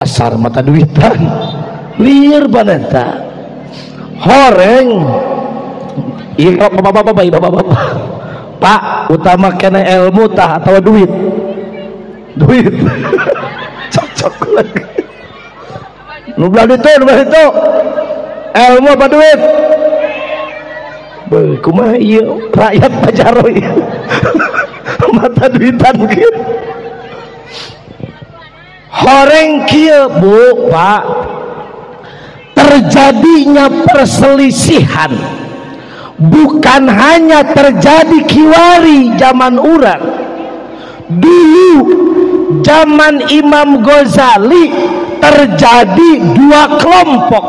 Asar mata duitan liar baneta horeng iya bapak-bapak bapak-bapak pak utama kena ilmu tah atau duit duit cocok lagi nu belah itu ilmu apa duit be kumaha ieu rakyat pajaro ieu mata duitan kieu horeng kieu bu pak terjadinya perselisihan bukan hanya terjadi kiwari zaman urang dulu zaman Imam Ghazali terjadi dua kelompok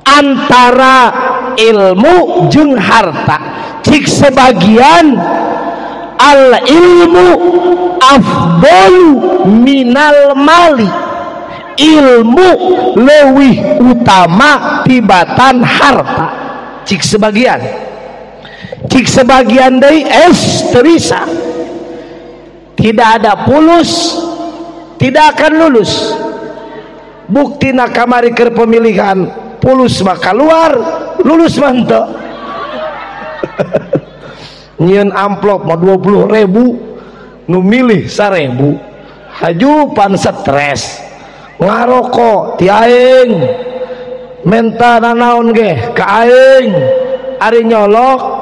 antara ilmu jeung harta cik sebagian al ilmu afdalu minal mali ilmu leuwih utama tibatan harta cik sebagian deui es teu bisa tidak ada pulus tidak akan lulus buktina kamari keur pemilihan pulus mah keluar lulus mah henteu nyieun amplop mah 20.000 nu milih 1.000 haju pan stres ngarokok ti aing menta nanaon ge ka aing ari nyolok.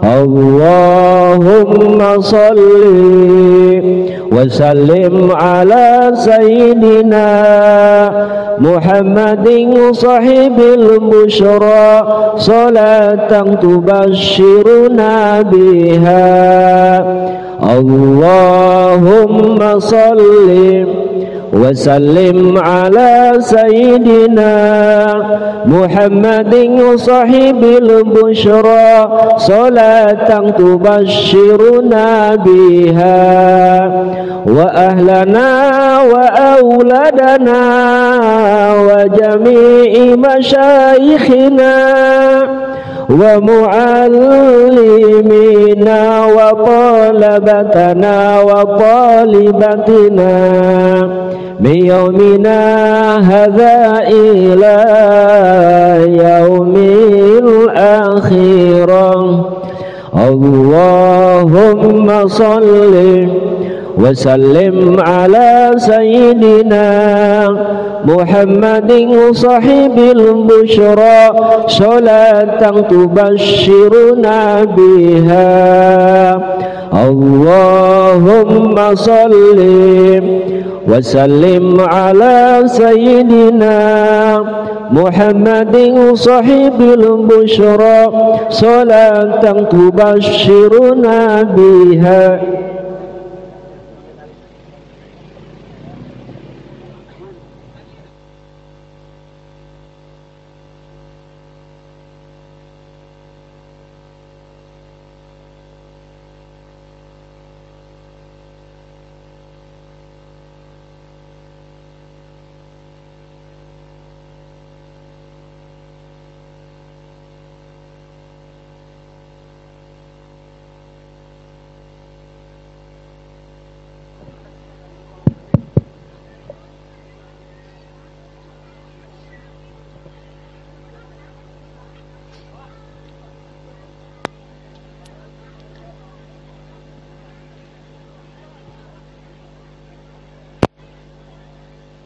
Allahumma salli wa sallim ala sayyidina Muhammadin sahibil busyra salatan tubashshiruna biha. Allahumma salli wa sallim ala sayyidina Muhammadin sahibil busyra salatan tubashshiruna biha wa ahlana wa auladana wa jami'i masyayikhina wa muallimina wa talabatana wa talibatina min yaumina hadza ila yaumil akhirah. Allahumma salli wa sallim ala sayyidina Muhammadin sahibil busyra salatan tubashshiruna biha. Allahumma salli wa sallim ala sayyidina Muhammadin sahibil busyra salatan tubashshiruna biha.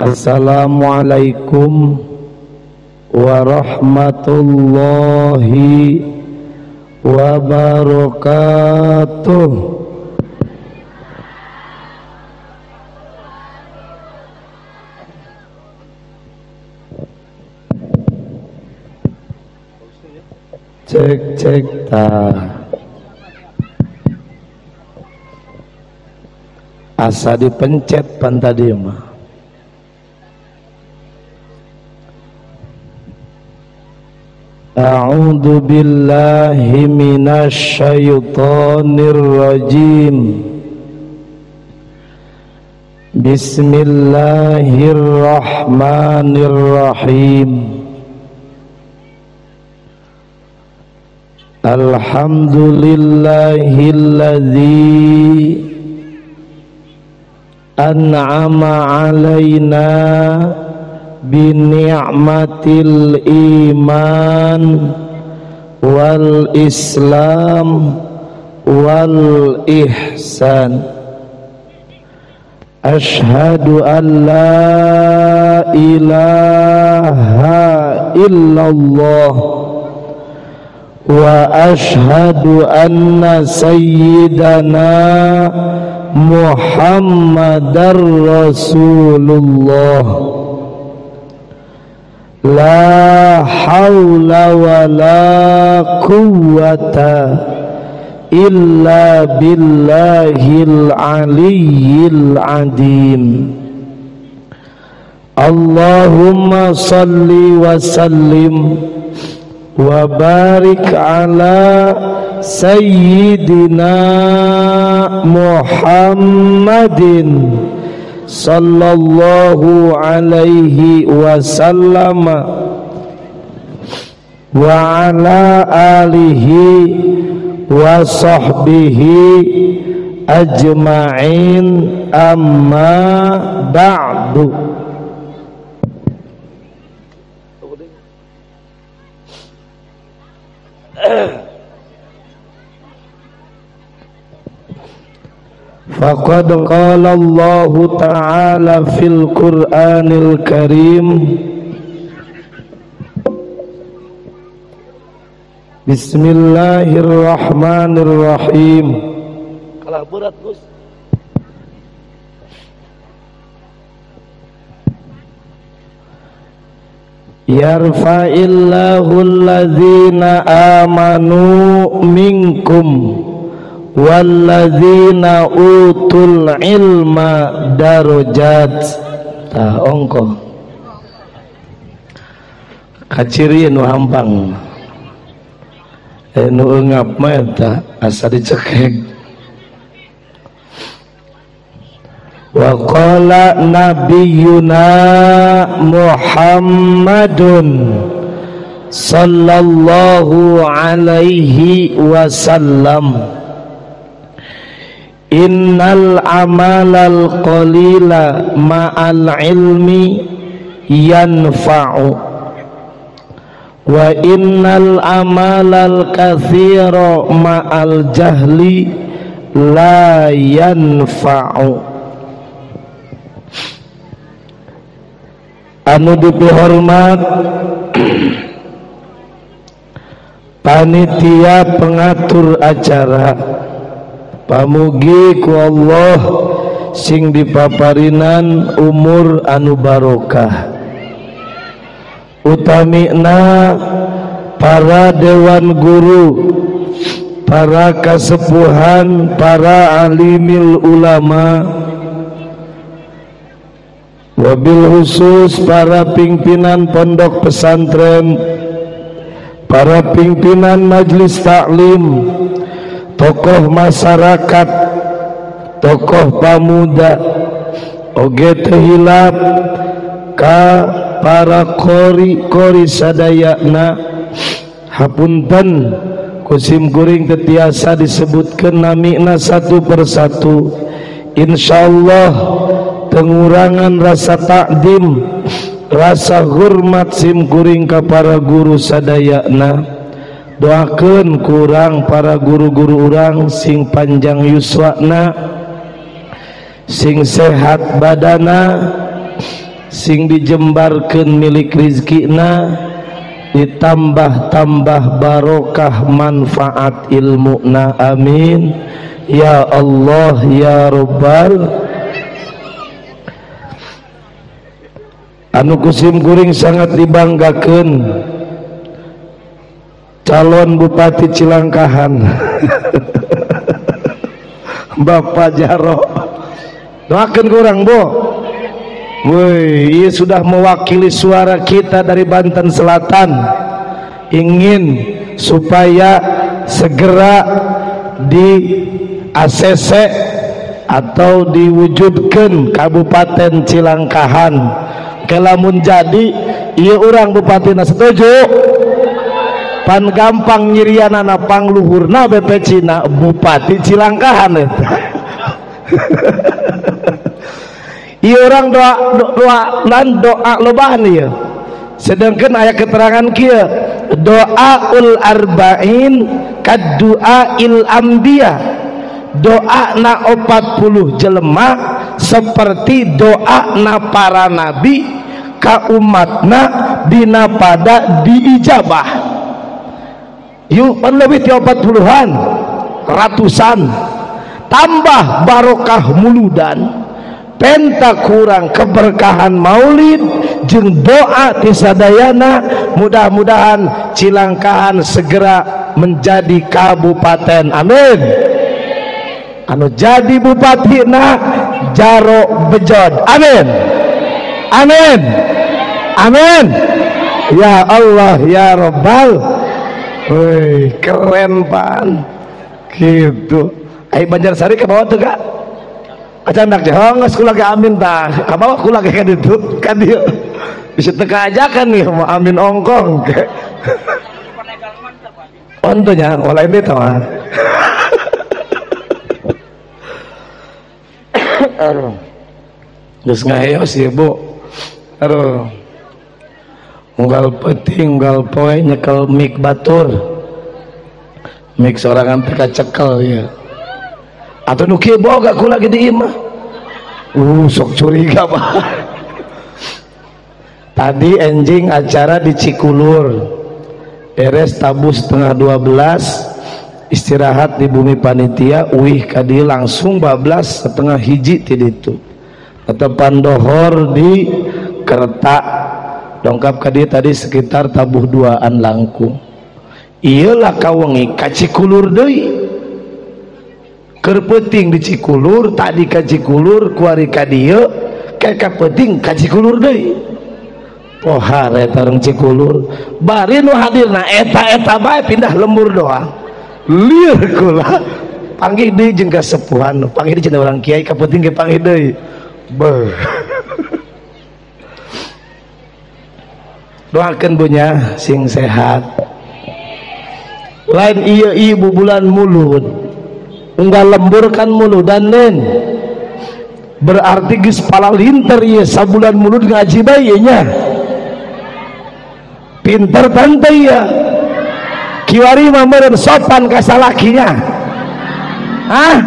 Assalamualaikum warahmatullahi wabarakatuh. Cek cek ta. Asa dipencet pan tadi mah. A'udzu billahi minasy syaithanir rajim. Bismillahirrahmanirrahim. Alhamdulillahilladzi an'ama alaina bi ni'matil iman wal islam wal ihsan. Ashhadu an la ilaha illallah wa ashhadu anna sayyidana Muhammadar Rasulullah. La hawla wa la quwwata illa billahil aliyyil azim. Allahumma salli wa sallim wa barik ala sayyidina Muhammadin sallallahu alaihi wasallam wa ala alihi wa sahbihi ajma'in, amma ba'du. Faqad qala Allahu ta'ala fil Qur'anil Karim. Bismillahirrahmanirrahim. Kalah berat, Gus. Yarfa'illahu alladzina amanu minkum walladzina utul ilma darajat. Tah ongko kaciri nu hampang, nu eungap mah eta asa dicekek. Wa qala nabiyyuna Muhammadun sallallahu alaihi wasallam, innal amalal qalila ma'al ilmi yanfa'u wa innal amalal katsira ma'al jahli la yanfa'u. Anu dipihormat panitia pengatur acara, pamugi ku Allah sing dipaparinan umur anu barokah, utamina para dewan guru, para kasepuhan, para alimil ulama, wabil khusus para pimpinan pondok pesantren, para pimpinan majelis taklim, tokoh masyarakat, tokoh pemuda, oge teu hilap ka para kori-kori sadayana. Hapunten kusim kuring teu tiasa disebutkeun namina satu persatu. Insyaallah pengurangan rasa takdim, rasa hormat sim kuring ka para guru sadayana. Doakeun kurang para guru-guru urang sing panjang yuswana, sing sehat badana, sing dijembarkeun milik rizkina, ditambah-tambah barokah manfaat ilmuna. Amin ya Allah ya Rabbal. Anu kusim kuring sangat dibanggakeun calon Bupati Cilangkahan Bapak Jaro. Doakan kurang, Bu. Woi, ia sudah mewakili suara kita dari Banten Selatan, ingin supaya segera di ACC atau diwujudkan Kabupaten Cilangkahan. Kelamun jadi, iya orang bupatina setuju. Pan gampang nyirianana pangluhurna bepecina Bupati Cilangkahan eta. Ieu urang doa doa lan doa lobahan ieu. Sedangkan aya keterangan kieu, doaul arba'in kad duail anbiya. Doa na 40 jelema seperti doa na para nabi ka umatna dina pada diijabah. Yuk pan lebih ti 40-an, ratusan, tambah barokah muludan, penta kurang keberkahan maulid jeung doa ti sadayana. Mudah-mudahan Cilangkahan segera menjadi kabupaten, amin. Anu jadi bupatina Jaro Bejod, amin, amin, amin. Ya Allah ya Robbal. Wih, keren pan gitu. Ai Banjarsari ke bawah tuh kak, acan dak jahong geus kula ge amin tah, ka bawah kula ge ka ditu ka dieu. Bisa teka ajakan nih mau amin ongkong ke. Ontonya oleh ini tah. Aduh. Geus ngaheos ieu Bu. Aduh. Unggal peuting unggal poe nyekel mik batur. Mik sorangan teh kacekel ieu. Atuh nu kieu boga kula ge di imah. Sok curiga Pak. Tadi enjing acara di Cikulur. Beres tabuh 11:30, istirahat di bumi panitia, uih ka dieu langsung bablas 12:30 ti ditu. Tetepan dohor di Kerta. Dongkap ka dieu tadi sekitar tabuh 2-an langkung. Ieu lah kawengi ka Cikulur deui. Keur peuting di Cikulur, tadi ka Cikulur, kuari ka dieu, ke ka peuting ka Cikulur deui. Pohar eta urang Cikulur. Bari nu hadirna eta-eta bae pindah lembur doang. Lieur kula. Panggih deui jeung kasepuhan, panggih deui cenah urang kiai ka peuting ge panggih deui. Beuh. Doakeun bunya sing sehat. Lain ieu ibu bulan mulud. Unggal lembur kan muludan nen. Berarti geus palalinter ieu sabulan mulud ngaji bae ieu nya. Pinter tante ya. Kiwari mah meureun sopan ka salakinya. Hah?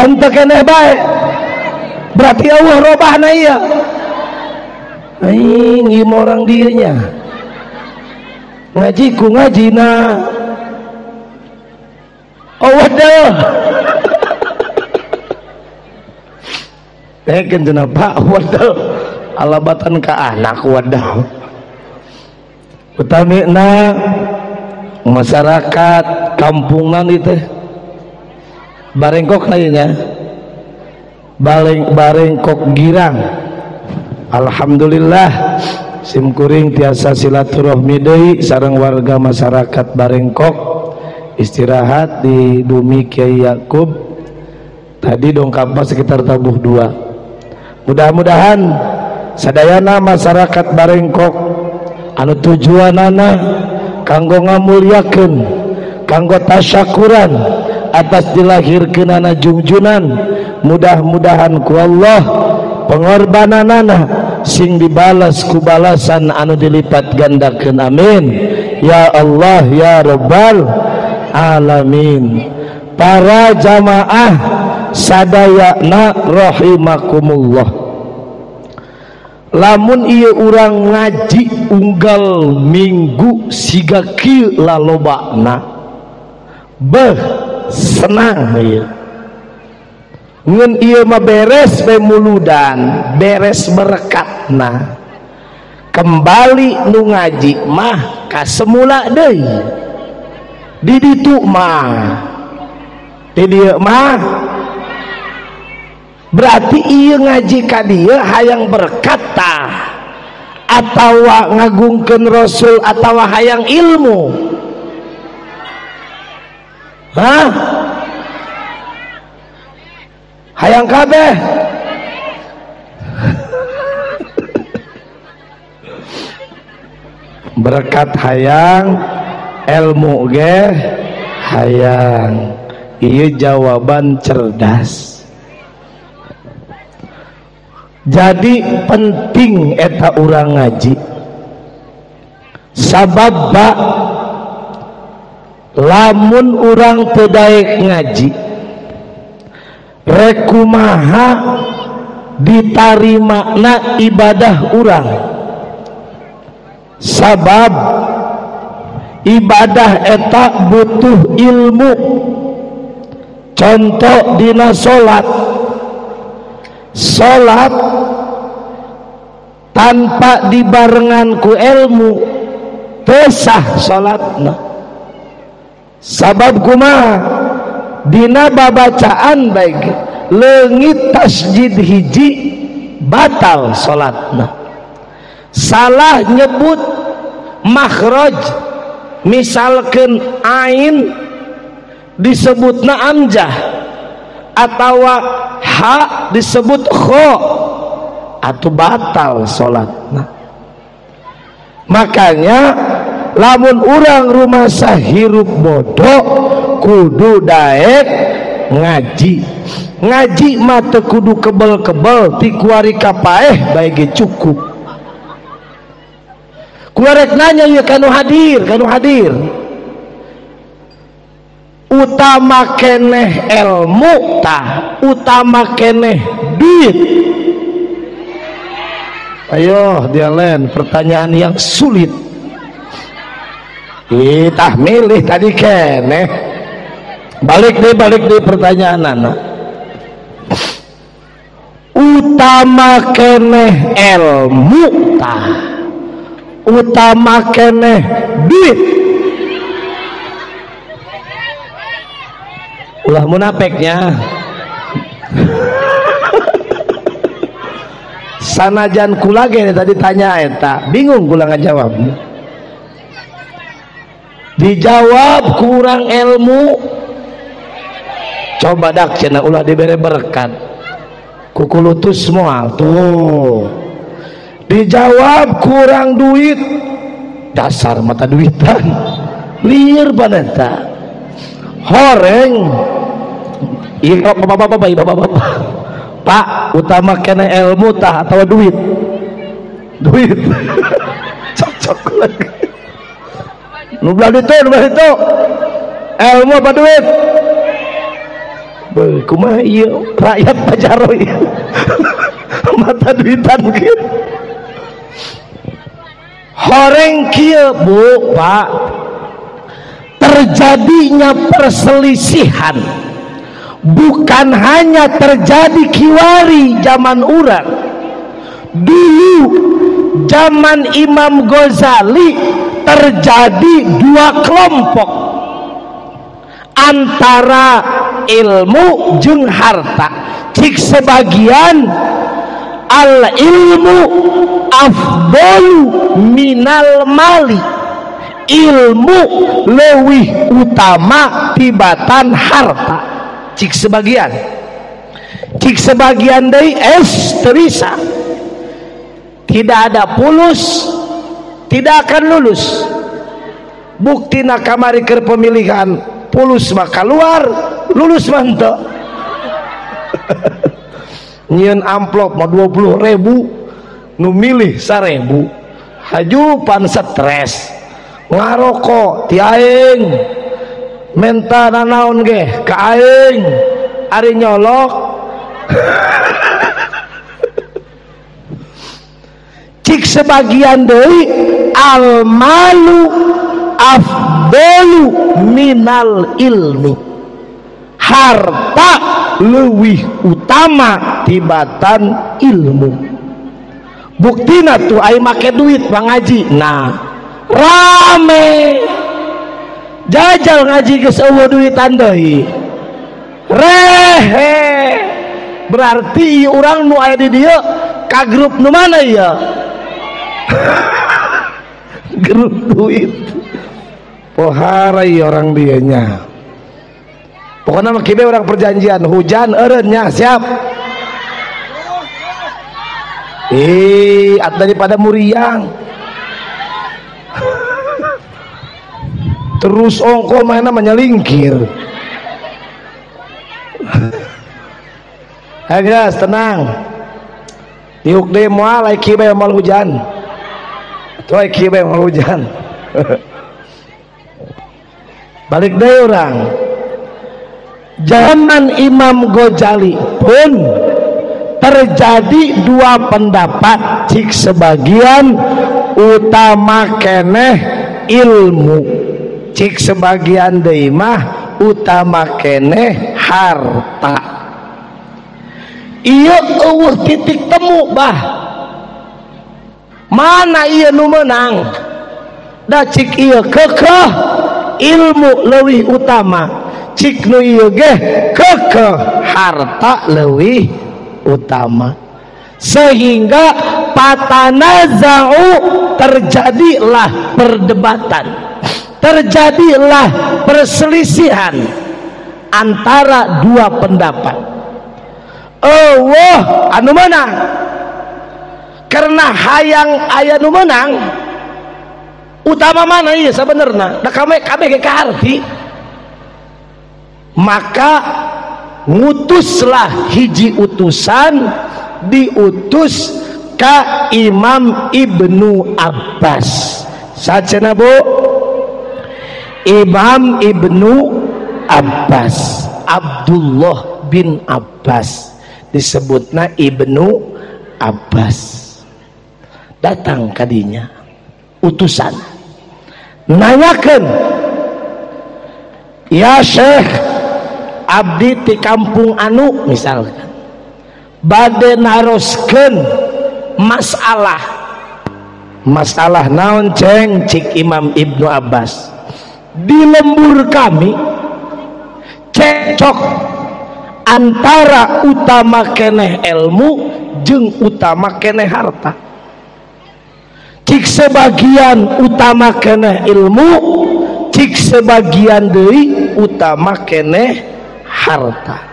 Onte keneh bae. Berarti Allah robahna ieu. Aing ieu orang dieu nya. Ngaji ku ngajina. Oh waduh. Tekeun cenah Pak, waduh. Alabatan ka anak waduh. Utamina masyarakat kampungan itu Barengkok lainnya, Barengkok Girang. Alhamdulillah simkuring tiasa silaturahmi deui sareng warga masyarakat Barengkok, istirahat di bumi Kiai Yakub tadi dongkap sekitar tabuh 2. Mudah-mudahan sadayana masyarakat Barengkok anu tujuanana kanggo ngamulyakeun, kanggo tasyakuran atas dilahirkeunana jungjunan, mudah-mudahan ku Allah pengorbananana sing dibalas ku balasan anu dilipat gandakeun, amin ya Allah ya Rabbal alamin. Para jamaah sadayana rahimakumullah, lamun ieu urang ngaji unggal minggu siga kieu lalobana, beuh senang ieu. Ngan ieu mah beres bae muludan, beres berekatna. Kembali nu ngaji mah ka semula deui. Di ditu mah, di dieu mah berarti ieu ngaji ka dieu hayang berkat tah, atawa ngagungkeun Rasul, atawa hayang ilmu. Hah? Hayang kabeh. Berkat hayang, ilmu ge hayang. Ieu jawaban cerdas. Jadi penting eta urang ngaji. Sabab lamun urang teu daek ngaji, rek kumaha ditarimana ibadah urang. Sabab ibadah eta butuh ilmu. Contoh dina salat, salat tanpa dibarengan ku ilmu teu sah salatna. Sabab kumaha? Dina babacaan baik leungit tasjid hiji batal salatna. Salah nyebut makhraj, misalkan ain disebutna amjah atawa ha disebut kho, atau batal salatna. Makanya lamun urang rumasa hirup bodoh kudu daek ngaji. Ngaji mah teu kudu kebel-kebel, ti kuari ka paeh bae ge cukup. Kula rek nanya ieu kanu hadir, kanu hadir. Utama keneh ilmu tah, utama keneh duit. Ayo dialen, pertanyaan yang sulit. Ih, tah milih tadi keneh. Balik deh pertanyaan anak. Utama keneh ilmu tah, utama keneh duit. Ulah munafeknya. Sanajan kula ge tadi tanya eta, bingung kula ngajawab. Dijawab kurang ilmu. Coba dak cenah ulah dibere berkat. Kukulutus moal tuh. Dijawab kurang duit. Dasar mata duitan. Lieur paneta. Horeng. Iya bapak-bapak, bapak-bapak. Pak, utama kena ilmu tah atau duit? Duit. Cocok lagi. Nu belah ditu, nu belah ditu. Ilmu apa duit? Beuh, kumaha ieu rakyat Pajaro ieu. Mata duitan kieu. Horeng kieu, Bu, Pak. Terjadinya perselisihan bukan hanya terjadi kiwari zaman urang. Dulu zaman Imam Ghazali terjadi dua kelompok antara ilmu jeung harta. Cik sebagian al ilmu afdalu minal mali, ilmu leuwih utama tibatan harta. Cik sebagian, cik sebagian deui es teu bisa, tidak ada pulus tidak akan lulus. Buktina kamari keur pemilihan pulus mah keluar, lulus mah henteu. Nyieun amplop mah 20.000, nu milih 1.000, hajupan stres, ngarokok ti aing, menta nanaon ge ka aing, ari nyolok. Cik sebagian deui al malu afdalu minal ilmi, harta leuwih utama tibatan ilmu. Buktina tuh ai make duit ngaji, nah rame. Jajal ngaji geus eueuh duitan deui, rehe. Berarti urang nu aya di dieu ka grup nu mana ieu? Grup duit. Poharai orang dianya. Pokoknya mah kieu orang perjanjian hujan eureun nya siap. Ih, daripada muriang. Terus ongko mana menyelingkir. Ayo tenang. Diuk deui moal ai kieu bae moal hujan. Tuh ai kieu bae moal hujan. Balik deui urang. Zaman Imam Ghazali pun terjadi dua pendapat, cik sebagian utama keneh ilmu, cik sebagian deui mah utama keneh harta. Ieu eueuh titik temu bah. Mana ieu nu meunang? Da cik ieu kekeh ilmu leuwih utama, cik nu ieu ge kekeh harta leuwih utama. Sehingga patanaza'u, terjadilah perdebatan, terjadilah perselisihan antara dua pendapat. Eueuh anu menang, karena hayang aya nu menang utama mana ieu sabenerna da kabeh kabeh ge kaharti. Maka ngutuslah hiji utusan, diutus ka Imam Ibnu Abbas. Sacena Bu? Imam Ibnu Abbas, Abdullah bin Abbas, disebutna Ibnu Abbas. Datang kadinya utusan, nanyakeun, ya Syekh, abdi ti kampung anu misalkan bade naroskeun masalah. Masalah naon ceng? Cik Imam Ibnu Abbas, di lembur kami cekcok antara utama keneh ilmu jeung utama keneh harta. Cik sebagian utama keneh ilmu, cik sebagian deui utama keneh harta.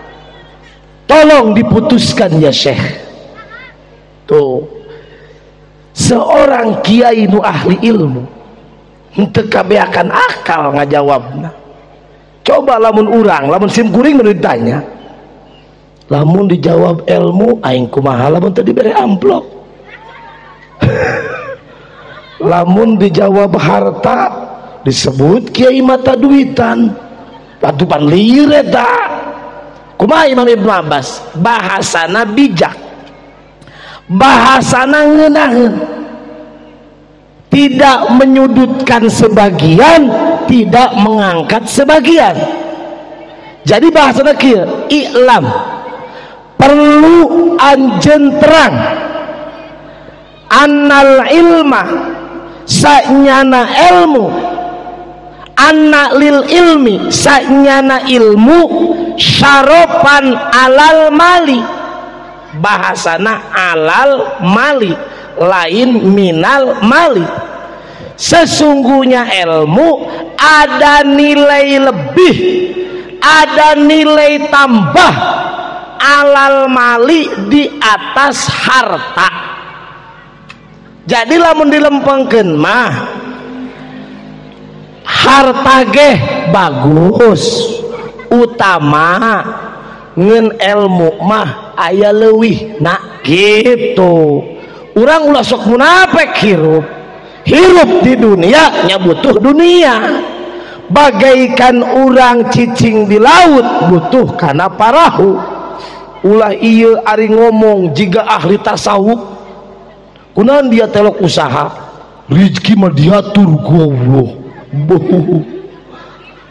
Tolong diputuskan ya Syekh. Tuh, seorang kiai nu ahli ilmu henteu kabeakan akal ngajawabna. Coba lamun urang, lamun sim kuring nu ditanya, lamun dijawab ilmu aing kumaha lamun teu dibere amplop. Lamun dijawab harta disebut kiai mata duitan, patupan lieur eta. Kumaha Imam Ibnu Abbas? Bahasana bijak, bahasana ngeunaheun, tidak menyudutkan sebagian, tidak mengangkat sebagian. Jadi bahasana kieu, i'lam, perlu anjeun terang, annal ilma, sanyana ilmu, anna lil ilmi, sanyana ilmu, syarofan alal mali. Bahasana alal mali, lain minal mali. Sesungguhnya ilmu ada nilai lebih, ada nilai tambah alal mali, di atas harta. Jadi lamun dilempengkeun mah harta ge bagus utama, ngeun ilmu mah aya leuwih. Nah gitu, urang ulah sok munafik hirup. Hirup di dunia nya butuh dunia, bagaikan urang cicing di laut butuh kana parahu. Ulah ieu ari ngomong jiga ahli tasawuf, kunaon dia telok usaha, rezeki mah diatur ku Allah.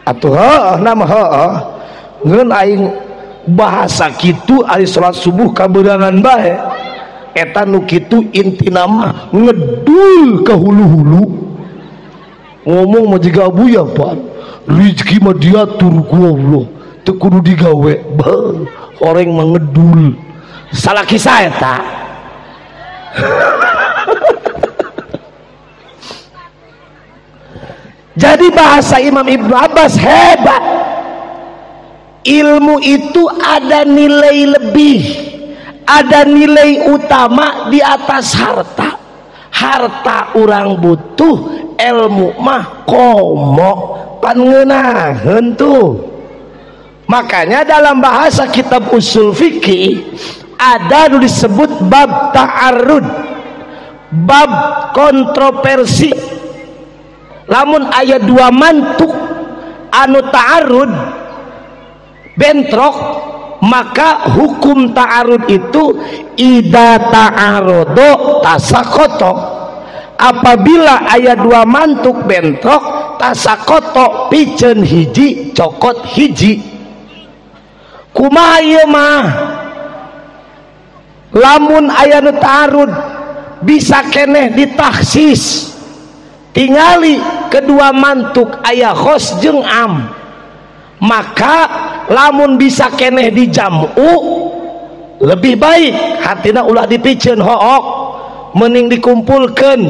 Atuh heuh nama heuh ngeun aing bahasa kitu ari salat subuh kaberangan bae. Eta nu kitu intina mah ngedul ke hulu-hulu, ngomong mah jiga abuya Pak, rezeki mah diatur ku Allah, teu kudu digawe. Beuh, horeng mah ngedul. Salah kisah eta. Jadi bahasa Imam Ibnu Abbas hebat. Ilmu itu ada nilai lebih, ada nilai utama di atas harta. Harta orang butuh, ilmu mah komo Pan ngeunaheun tuh. Makanya dalam bahasa kitab usul fikih ada disebut bab ta'arud, bab kontroversi. Lamun aya dua mantuk anu ta'arud bentrok, maka hukum ta'arud itu ida ta'arodo tasakoto. Apabila aya dua mantuk bentrok, tasakoto piceun hiji cokot hiji. Kumaha ieu mah? Lamun aya nu ta'arud bisa keneh ditaksis, tingali kedua mantuk aya khos jeung am, maka lamun bisa keneh dijamu lebih baik hatina ulah dipiceun hook, mending dikumpulkeun.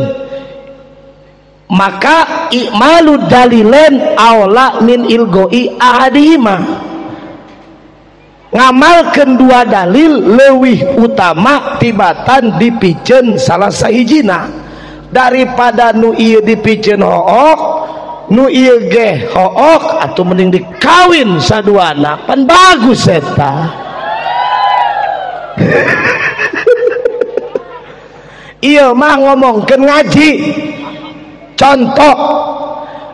Maka i'malu dalilan aula min ilgoi ahadihima, ngamalkeun dua dalil leuwih utama tibatan dipiceun salah sahijina. Daripada nu ieu dipiceun hook, nu ieu ge hook, atuh mending dikawin saduana, pan bagus eta. Ieu mah ngomongkeun ngaji. Contoh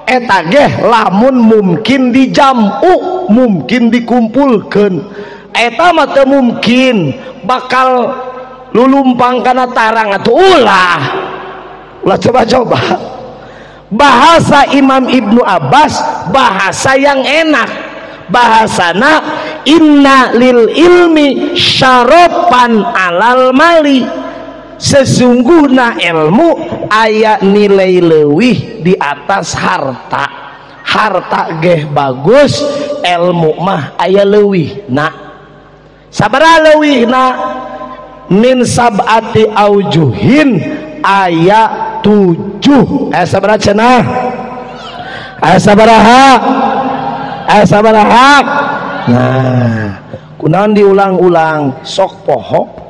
eta ge lamun mungkin dijamu, mungkin dikumpulkeun. Eta mah teu mungkin bakal lulumpang kana tarang atuh ulah. Ulah coba-coba. Bahasa Imam Ibnu Abbas bahasa yang enak. Bahasana inna lil ilmi syarofan alal mali. Sesungguhna ilmu aya nilai leuwih di atas harta. Harta geh bagus, ilmu mah aya leuwih. Nah, sabaraha leuwihna? Min sab'ati aujuhin, aya 7. Aya sabaraha cenah? Aya sabaraha? Aya sabaraha? Nah, kunaon diulang-ulang sok poho.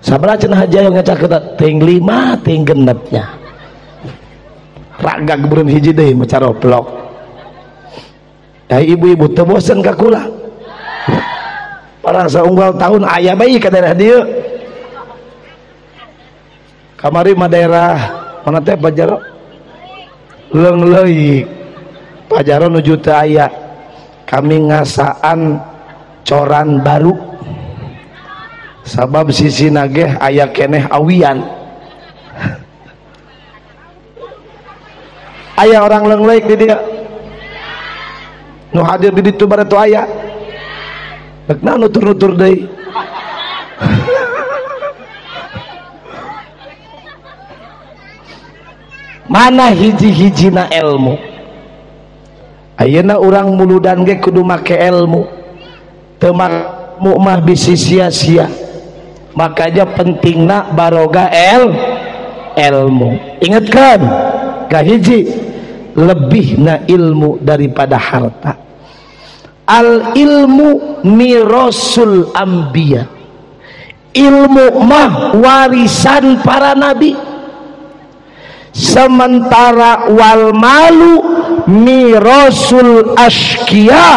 Sabaraha cenah aja yang ngacakeut ting 5 ting genepnya. Raga gebureun hiji deui maca roblok. Ya ibu-ibu teu bosen ka kula. Parang saunggal tahun aya bae ka daerah dieu. Kamari mah daerah mana teh Pajaro? Leungleuk. Pajaro nuju teu aya. Kami ngasaan coran baru. Sabab sisi nageh aya keneh awian. Aya orang leungleuk di dieu. Nu hadir di ditu bareto aya. Rek naon nutur-nutur deui. Mana hiji-hijina ilmu? Ayeuna urang muludan ge kudu make ilmu. Teu mah bisi sia-sia. Makanya pentingna baroga ilmu. Ingatkan, kahiji lebihna ilmu daripada harta. Al ilmu mirasul anbiya. Ilmu mah warisan para nabi. Sementara wal malu mirasul ashqiya,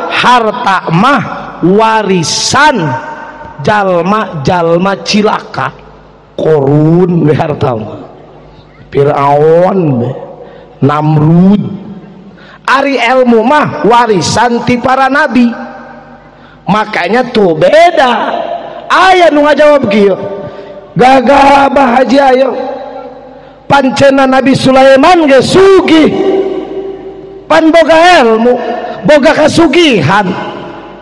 harta mah warisan jalma-jalma cilaka. Korun we harta mah, Fir'aun we, Namrud. Ari ilmu mah warisan ti para nabi. Makanya tuh beda. Aya nu ngajawab kieu, gagah Abah Haji ayo pancena Nabi Sulaiman ge sugih, pan boga ilmu, boga kasugihan.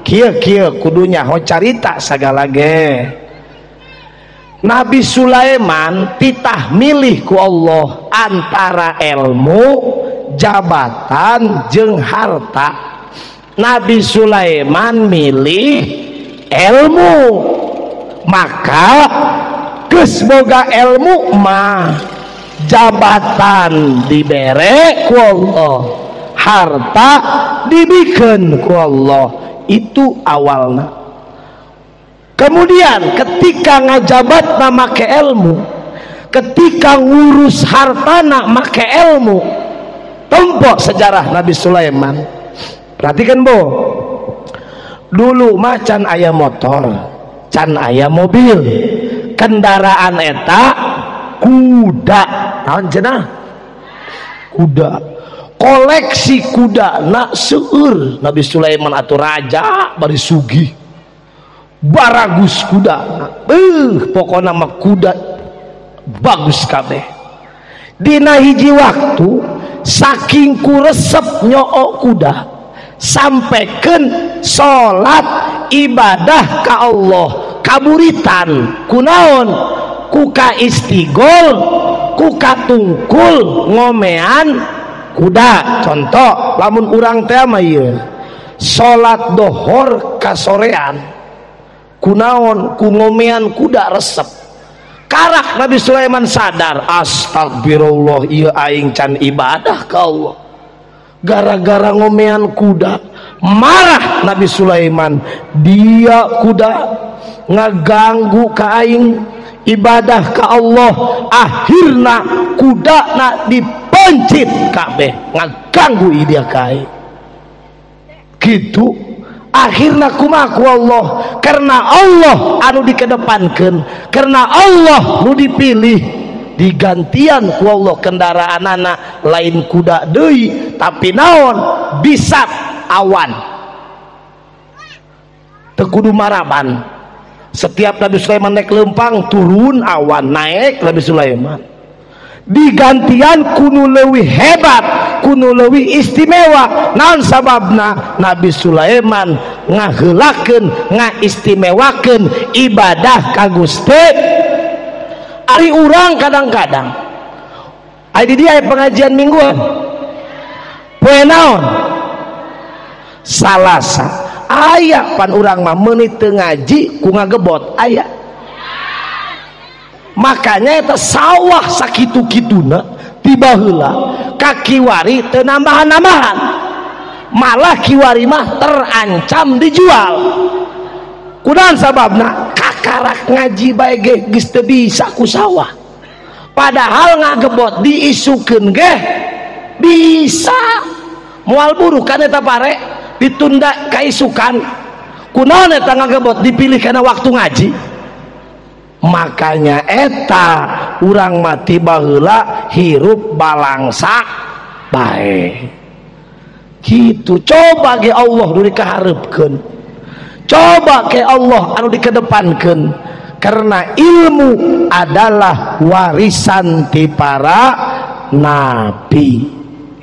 Kieu-kieu kudunya ho carita sagala ge. Nabi Sulaiman titah milih ku Allah antara ilmu, jabatan jeung harta. Nabi Sulaiman milih ilmu. Maka geus boga ilmu mah jabatan dibere ku Allah, harta dibikeun ku Allah. Itu awalna. Kemudian ketika ngajabat make ilmu, ketika ngurus hartana make ilmu, Tempo sejarah Nabi Sulaiman. Perhatikan bo, dulu mah can aya motor, can aya mobil, kendaraan eta kuda. Naon cenah? Kuda. Koleksi kuda nak seueur Nabi Sulaiman atau raja bari sugih. Baragus kuda. Pokona mah kuda bagus kabeh. Dina hiji waktu saking ku resep nyoo kuda sampaikan salat ibadah ka Allah kaburitan kunaon ku ka istigol ku katungkul ngomean kuda. Contoh lamun urang teh mah ieu salat dohor kasorean kunaon ku ngomean kuda resep. Karak Nabi Sulaiman sadar, astagfirullah, ieu aing can ibadah ka Allah gara-gara ngomean kuda. Marah Nabi Sulaiman, dia kuda ngaganggu ka aing ibadah ka Allah. Akhirna kuda na dipencit kabeh ngaganggu dia ka aing. Gitu akhirna kumaha ku Allah, karena Allah anu dikedepankeun, karena Allah nu dipilih, digantian ku Allah kendaraan anak lain kuda deui tapi naon bisat awan teu kudu maraban. Setiap Nabi Sulaiman naik lempang turun awan, naik Nabi Sulaiman digantian kunu leuwih hebat, kunu leuwih istimewa. Naon sababna? Nabi Sulaiman ngaheulakeun, ngaistimewakeun ibadah ka Gusti. Ari urang kadang-kadang ari di dieu pengajian mingguan poe naon? Salasa. Aya pan urang mah meuni teu ngaji ku ngagebot aya. Makanya eta sawah sakitu-kituna tiba heula ka kiwari teu nambahan-nambahan, malah kiwari mah terancam dijual. Kunaon sababna? Kakarak ngaji bae ge geus teu bisa ku sawah, padahal ngagebot diisukeun ge bisa. Moal buruh kan eta pare ditunda kaisukan. Kunaon eta ngagebot dipilih karena waktu ngaji? Makanya eta urang mati baheula hirup balangsa bae gitu. Coba ge Allah nu dikahareupkeun, coba ke Allah anu dikedepankeun, karena ilmu adalah warisan ti para nabi.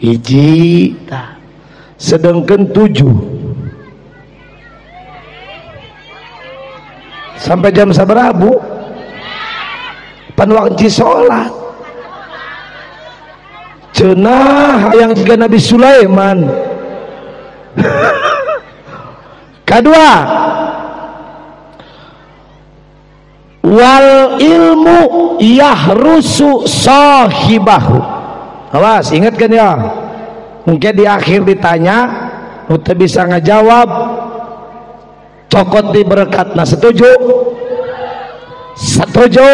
Hiji tah sedengkeun 7 sampai jam sabaraha Bu? Pan waktu sholat cenah yang juga Nabi Sulaiman. Kedua, wal ilmu yahrusu sahibahu. Awas, ingat kan ya, mungkin di akhir ditanya udah bisa ngejawab, cokot di berkat. Nah, setuju? Setuju?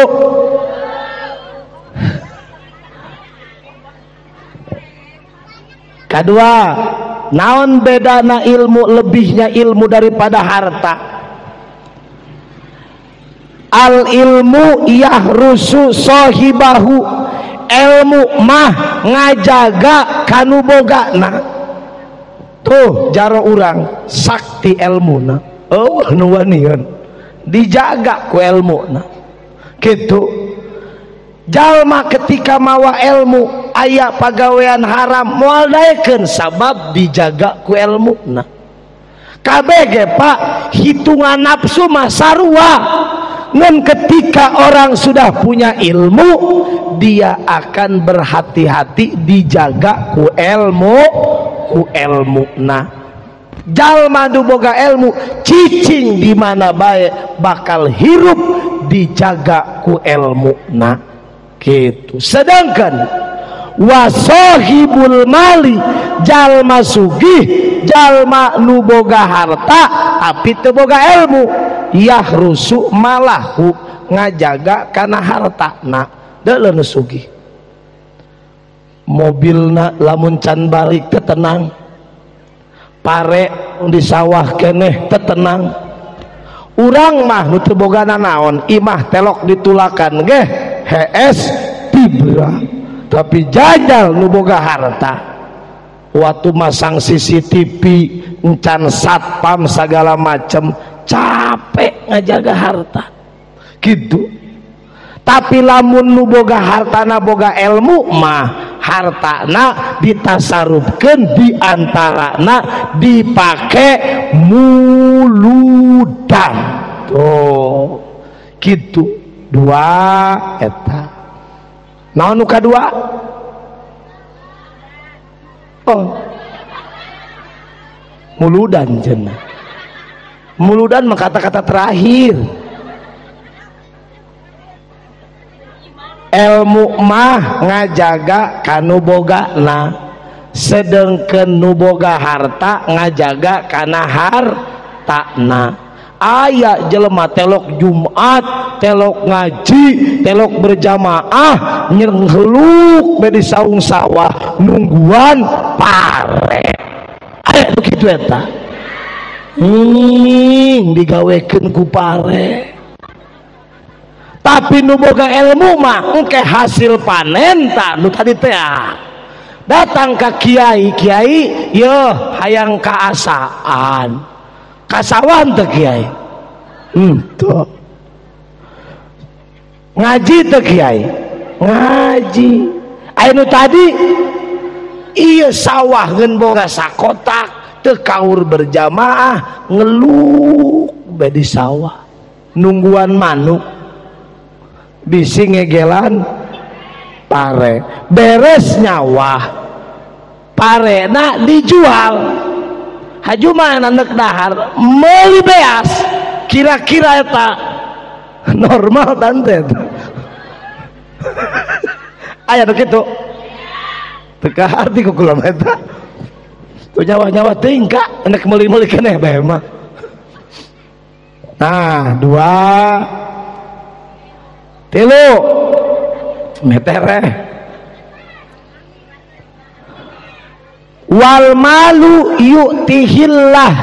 Kedua, naon bedana ilmu, lebihnya ilmu daripada harta? Al ilmu yahrusu sahibahu. Ilmu mah ngajaga kanu bogana. Tuh jaro urang sakti ilmuna, oh nu wanian dijaga ku ilmuna. Gitu jalma ketika mawa ilmu aya pagawean haram moal daekeun sabab dijaga ku ilmuna. Kabeh ge Pak, hitungan nafsu mah sarua. Ngan ketika orang sudah punya ilmu, dia akan berhati-hati dijaga ku ilmu, ku ilmuna. Jalma nu boga ilmu cicing di mana bae bakal hirup dijaga ku ilmuna. Gitu. Sedangkan wasohibul mali, jalma sugih, jalma nu boga harta tapi teu boga ilmu, yahrusu malahu, ngajaga kana hartana. Deuleu nu sugih. Mobilna lamun can balik teu tenang, pare di sawah keneh teu tenang. Urang mah nu teu boga nanaon, imah telok ditulakan geh hees tibra. Tapi jajal nu boga harta, waktu masang CCTV encan satpam segala macem, capek ngajaga harta gitu. Tapi lamun nu boga hartana boga ilmu mah, hartana ditasarufkeun di antarana dipake muludan. Tuh gitu. Dua eta. Naon nu kadua? Oh, muludan cenah. Muludan mah kata-kata terakhir. Ilmu mah ngajaga kanu bogana, sedengkeun nu boga harta ngajaga kana hartana. Aya jelema telok Jumat, telok ngaji, telok berjamaah, nyengheluk be di saung sawah nungguan pare. Aya nu kitu eta. Digawekeun ku pare. Tapi nu boga ilmu mah engke hasil panen tak nu tadi teh datang ka kiai, kiai yeuh hayang kaasaan, kasawan teh kiai, tuh ngaji teh kiai, ngaji. Aya nu tadi ieu sawah ngeun boga sakotak teu kaur berjamaah, ngeluk bae di sawah nungguan manuk, bisi ngegelan pare, beres nyawah parena dijual, haju mana nek dahar meuli beas, kira-kira eta normal tante. Aya nu kitu teu kaharti ku kula mah eta tuh nyawa-nyawa teuing ka nek meuli-meuli keneh bae mah. Nah, dua tilu metereh wal malu yu'tihillah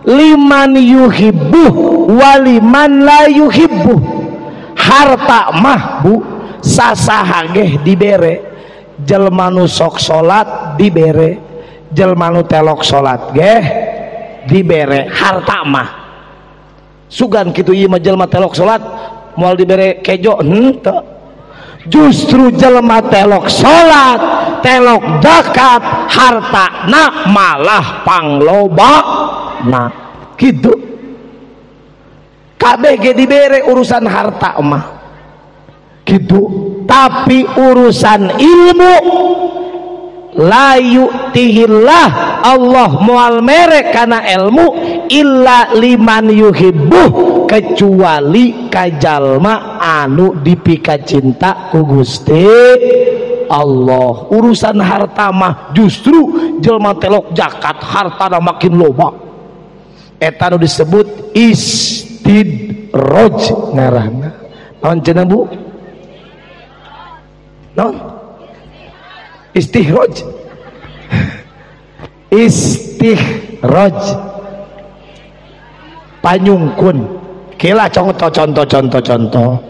liman yuhibbuh waliman la yuhibbuh. Harta mah bu sasaha geh dibere, jelema nu sok salat dibere, jelema nu telok salat geh dibere. Harta mah sugan kitu ieu mah jelema telok salat moal dibere kejo henteu. Justru jelema telok salat, telok zakat, hartana malah pangloba nah kitu. Kabeh ge dibere urusan harta mah kitu, tapi urusan ilmu la yu'tihillah, Allah moal mere kana ilmu illa liman yuhibbuh, kecuali kajalma anu dipika cinta ku Gusti Allah. Urusan harta mah justru jelma telok zakat hartana makin loba, eta nu disebut istidraj ngaranna. Naon cenah bu? Naon? Istihraj. Istihraj panyungkun. Kila contoh contoh contoh contoh.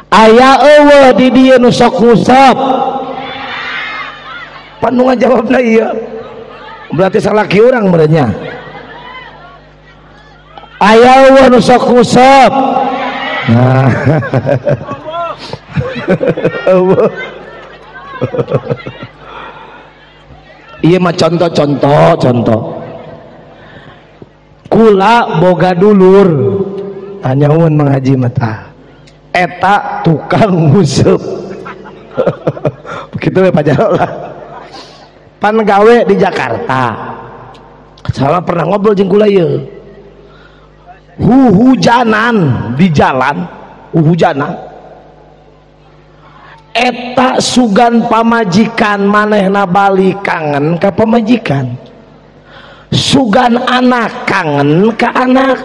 Aya eueuh di dieu nu sok ngusap. Pan nu ngajawabna ieu. Berarti salaki urang merenya. Aya eueuh nu sok ngusap. Nah. Eueuh. Ieu mah contoh-contoh contoh. Kula boga dulur anyaun menghaji mata eta tukang nguseup. Begitu we Pak lah. Pan gawe di Jakarta, salah pernah ngobrol jeung kula ieu. Huhujanan di jalan, huhujanan eta sugan pamajikan manehna balik kangen ka pamajikan, sugan anak kangen ka anak.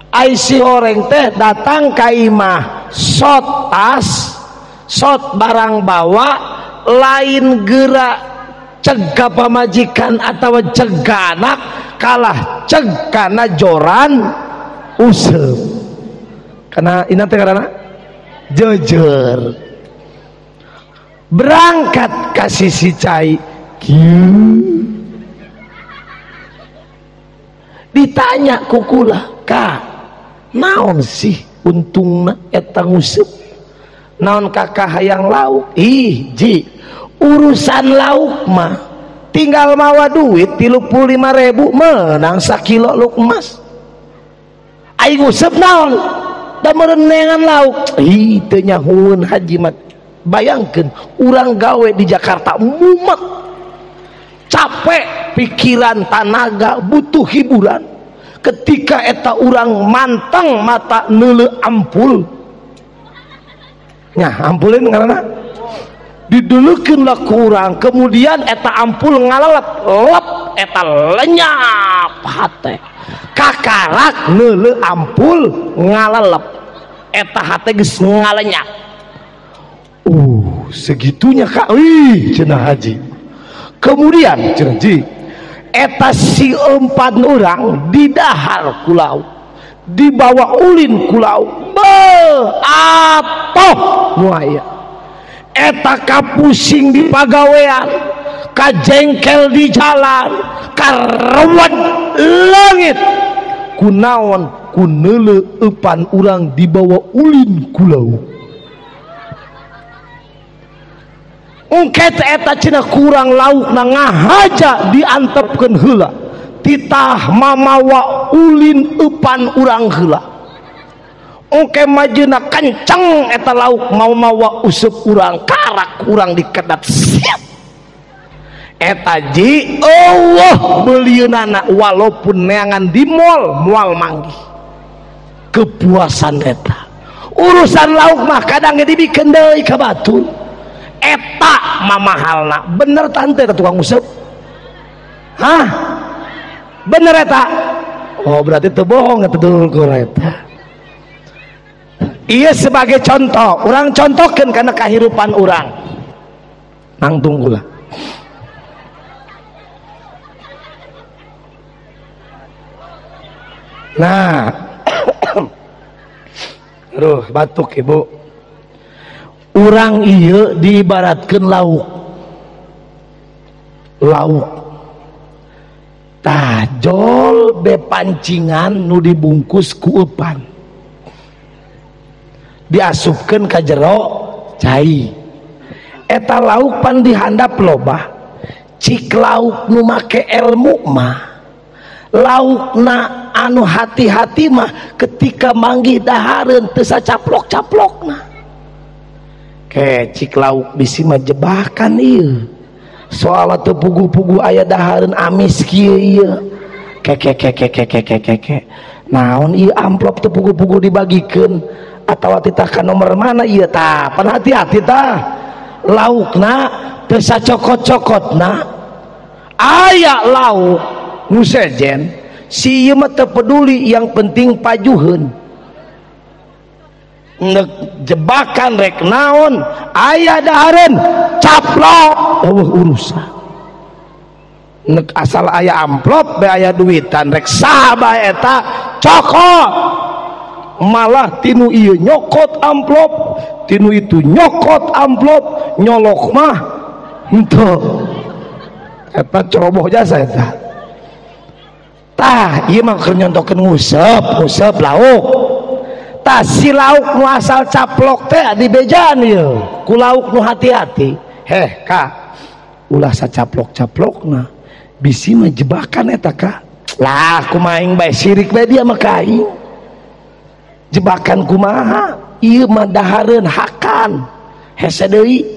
Ai si horeng teh datang ka imah sotas Sot barang bawa lain gerak cegah pamajikan atau cegah anak kalah ceg kana joran useup. Karena ini teh karena jejer. Berangkat ka sisi cai kieu. Ditanya ku kula, "Ka, naon sih untungna eta nguseup? Naon kakak hayang lauk?" Ih, ji, urusan lauk mah tinggal mawa duit 35.000 menang sakilo lauk emas. Aing nguseup naon? Da merenengan lauk. Ih, teu nyahueun haji mah. Bayangkeun urang gawe di Jakarta mumet, capek pikiran, tanaga, butuh hiburan. Ketika eta urang manteng mata neuleuh ampul, nya ampulin ngaranna didulukeun lah ku urang, kemudian eta ampul ngalalep lep eta lenyap hate. Kakarak neuleuh ampul ngalalep eta hate geus ngalenyap. Segitunya kak, wih cenah haji. Kemudian cenah ji, eta si empat orang didahar ku lauk, dibawa ulin ku lauk, beuh atoh nu aya. Eta kapusing di pagawean, kajengkel di jalan, karewet leungit. Kunaon ku neuleuh eupan urang dibawa ulin ku lauk. Ungket eta cenah kurang lauk na ngahaja diantepkeun heula, titah mamawa ulin eupan urang heula. Ungke majeuna kenceng eta lauk mamawa useup urang, karak urang dikedat siap. Eta ji eueuh beulieunana walaupun neangan di mall moal manggih. Kepuasan eta. Urusan lauk mah kadang ge dibikeun deui ka batur. Eta mamahalna bener tante eta tukang useup. Hah? Bener eta? Oh berarti teu bohong eta dulur eta. Iya sebagai contoh, urang contohkeun kana kahirupan urang. Nangtung kula. Nah, aduh batuk ibu. Urang ieu diibaratkeun lauk. Lauk. Tah jol be pancingan nu dibungkus ku eupan. Diasupkeun ka jero cai. Eta lauk pan dihandap loba. Cik lauk nu make ilmu mah, laukna anu hati-hati mah ketika manggih dahareun teu sacaplok-caplokna. Ke cik lauk bisi mah jebakan ieu. Soalna teu puguh-puguh aya dahareun amis kieu ieu. Ke ke ke ke ke ke ke ke. Naon ieu amplop teu puguh-puguh dibagikeun atawa titah ka nomor mana ieu tah. Pan hati-hati tah. Laukna teu sacokot-cokotna. Aya lauk nu sejen si ieu mah teu peduli, yang penting pajuheun. Nek jebakan rek naon aya dahareun caplok eueuh urusan. Nek asal aya amplop be aya duitan rek saha bae eta cokot. Malah tinu ieu nyokot amplop, tinu itu nyokot amplop, nyolok mah henteu. Eta ceroboh jasa eta. Tah ieu mah keur nyontokeun nguseup, nguseup lauk. Tah si lauk nu asal caplok teh dibejaan ieu ku lauk nu hati-hati. Heh ka, ulah sacaplok-caplokna bisi mah jebakan eta ka. Lah kumaha aing bae sirik bae dia mah ka aing. Jebakan kumaha ieu mah dahareun hakan hese deui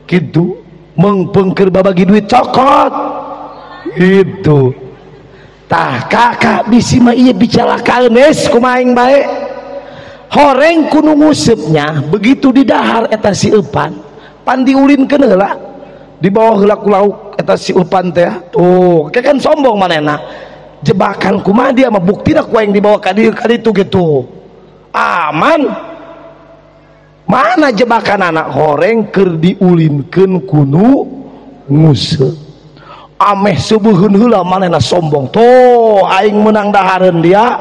kitu meungpeung keur babagi duit cokot gitu. Tah kakak bisi mah ieu bicarakeun geus kumaha aing bae. Horeng kudu nguseupnya begitu didahar eta si eupan pan diulinkeun heula di bawah heula ku lauk eta si eupan teh tuh kan sombong manehna. Jebakan kumaha dia mah buktina ku aing dibawa ka dieu ka ditu gitu aman. Mana jebakan anak horeng keur diulinkeun kunu nguseup. Ameh subuheun heula manehna sombong. Tuh aing menang dahareun dia.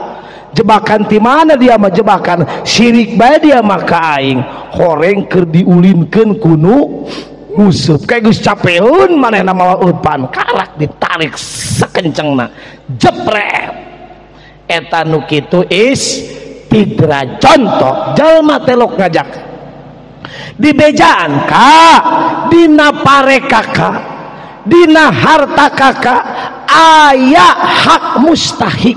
Jebakan ti mana dia mah jebakan sirik bae dia mah ka aing. Horeng keur diulinkeun kunu nguseup. Kayak geus capeun manehna mawa eupan, karak ditarik sakencengna. Jepret. Eta nu kitu istidra. Contoh jalma telok ngajak dibejaan ka dina pare kakak dina harta kakak aya hak mustahik,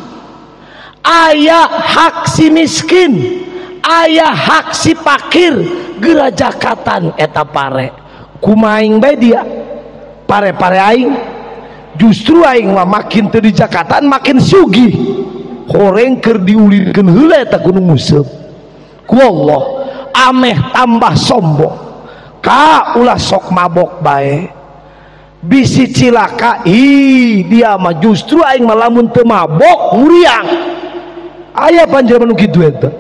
aya hak si miskin, aya hak si pakir, geura jakatan eta pare kumaing bae dia pare-pare aing. Justru aing mah makin teu dijakatan makin sugih. Horeng keur diulirkeun heula eta kudu nguseup ku Allah ameh tambah sombong. Ka ulah sok mabok bae bisi cilaka. Ih dia mah justru aing mah lamun teu mabok muriang. Aya panjelema nu kitu eta.